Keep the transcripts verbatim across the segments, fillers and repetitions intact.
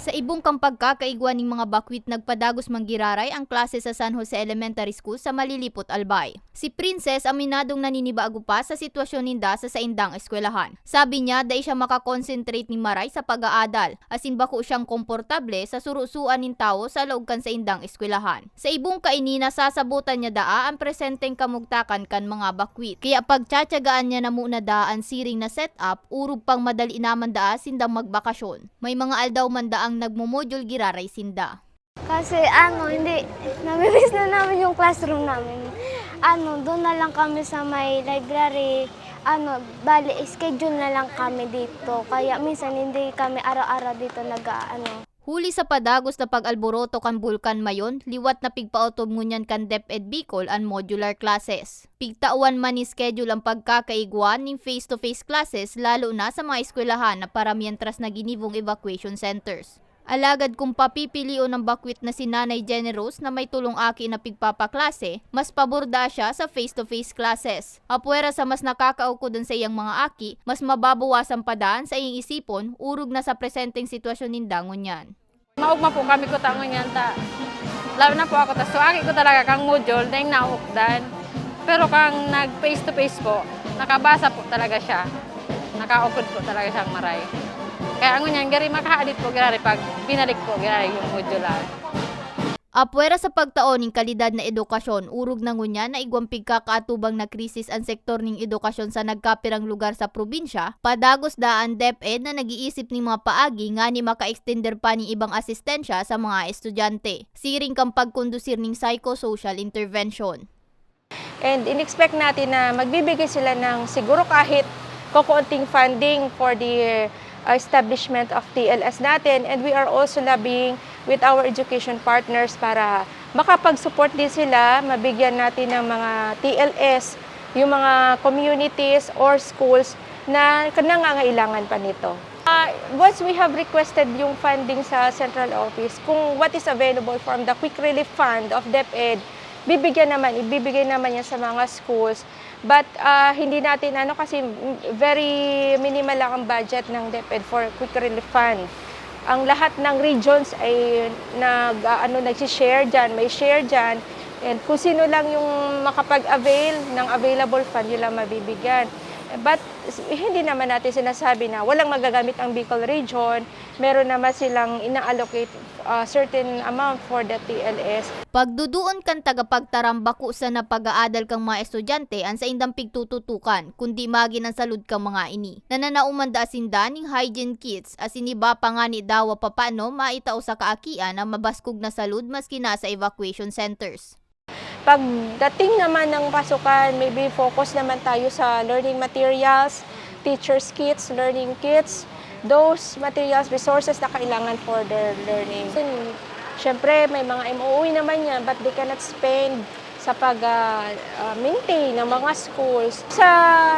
Sa ibong kan pagkakaigwa ning mga bakwit, nagpadagos man giraray ang klase sa San Jose Elementary School sa Malilipot, Albay. Si Princess aminadong naninibago pa sa sitwasyon ninda sa saindang eskwelahan. Sabi niya, dai siya makakonsentrate nin maray sa pag-aadal, asin bako siyang komportable sa surusoan nin tawo sa laog kan saindang eskwelahan. Sa ibong kaini, nasasabotan niya daa an presenteng kamugtakan kan mga bakwit. Kaya pagtsatsagaan niya na muna daa an siring na setup, orog pang madali naman daa sindang magbakasyon. May mga aldaw man daang nagmo-module giraray sinda. Kasi ano, hindi, namimiss na namin yung classroom namin. Ano, doon na lang kami sa may library. Ano, bali, schedule na lang kami dito. Kaya minsan hindi kami araw-araw dito nag-aano. Huli sa padagos na pag-alboroto kan Bulkan Mayon, liwat na pigpaotob ngunyan kan DepEd Bicol an modular classes. Pigtawan man ni schedule ang pagkakaigwa nin face-to-face classes, lalo na sa mga eskwelahan na para mientras na ginibong evacuation centers. Alagad kung papipilion ng bakwit na si Nanay Jenny Rose na may tolong aki na pigpapaklase, mas pabor daa siya sa face-to-face classes. Apwera sa mas nakakaukod an saiyang mga aki, mas mababawasan pa daa an saiyang isipon, orog na sa presenteng sitwasyon ninda ngunyan. Maogma po kami kuta ngunyan ta. Lalo na po ako, ta suaki ko talaga kang module, dahil naukdan. Pero kang nag face to face po, nakabasa po talaga siya. Nakaukod po talaga siyang maray. Kaya ngunyan, gari makahadit po, gari pag binalik po, gari yung module ah. Apwera sa pagtao ning kalidad na edukasyon, orog na ngunyan na igwang pigkakaatubang na krisis an sektor ning edukasyon sa nagkapirang lugar sa probinsya. Padagos daa an DepEd na nag-iisip ning mga paagi ngani maka-extender pa ning ibang asistensya sa mga estudyante, siring kan pagkondusir ning psychosocial intervention. And in-expect natin na magbibigay sila ng siguro kahit kokoonting funding for the, uh, establishment of T L S natin. And we are also lobbying with our education partners para makapag-support din sila, mabigyan natin ng mga T L S, yung mga communities or schools na nangangailangan pa nito. Uh, once we have requested yung funding sa central office, kung what is available from the Quick Relief Fund of DepEd, bibigyan naman, ibibigay naman yan sa mga schools. But, ah, hindi natin ano, kasi very minimal lang ang budget ng DepEd for Quick Relief Fund. Ang lahat ng regions ay nag, ah, ano, nagsi-share diyan, may share diyan. And kung sino lang yung makapag-avail ng available fund, yun lang mabibigyan. But s-, hindi naman natin sinasabi na walang magagamit ang Bicol Region. Meron naman silang ina-allocate, ah, certain amount for the T L S. Pagduduon kan tagapagtaram, bako sana pag-aadal kan mga estudyante an saindang pigtututukan, kundi magin an salud kan mga ini. Nananao man daa sinda ning hygiene kits asin iba pa ngani dawa papano maitao sa kaakian an mabaskog na salud maski nasa evacuation centers. Pagdating naman ng pasukan, maybe focus naman tayo sa learning materials, teachers' kits, learning kits, those materials, resources na kailangan for their learning. Then, syempre, may mga M O E naman yan, but they cannot spend sa pag, ah, ah, maintain ng mga schools. Sa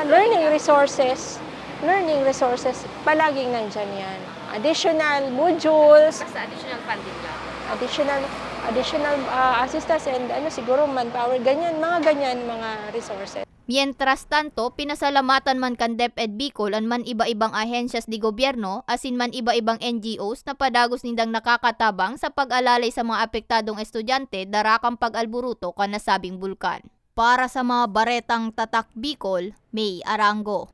learning resources, learning resources, palaging nandyan yan. Additional modules, Basta additional funding lang. additional, additional, ah, assistance and ano, siguro manpower, ganyan, mga ganyan, mga resources. Mientras tanto, pinasalamatan man kan DepEd Bicol an man iba-ibang ahensyas de gobyerno asin man iba-ibang N G Os na padagos nindang nakakatabang sa pag-alalay sa mga apektadong estudyante dara kan pag-alboroto kan nasabing bulkan. Para sa mga baretang Tatak Bicol, May Arango.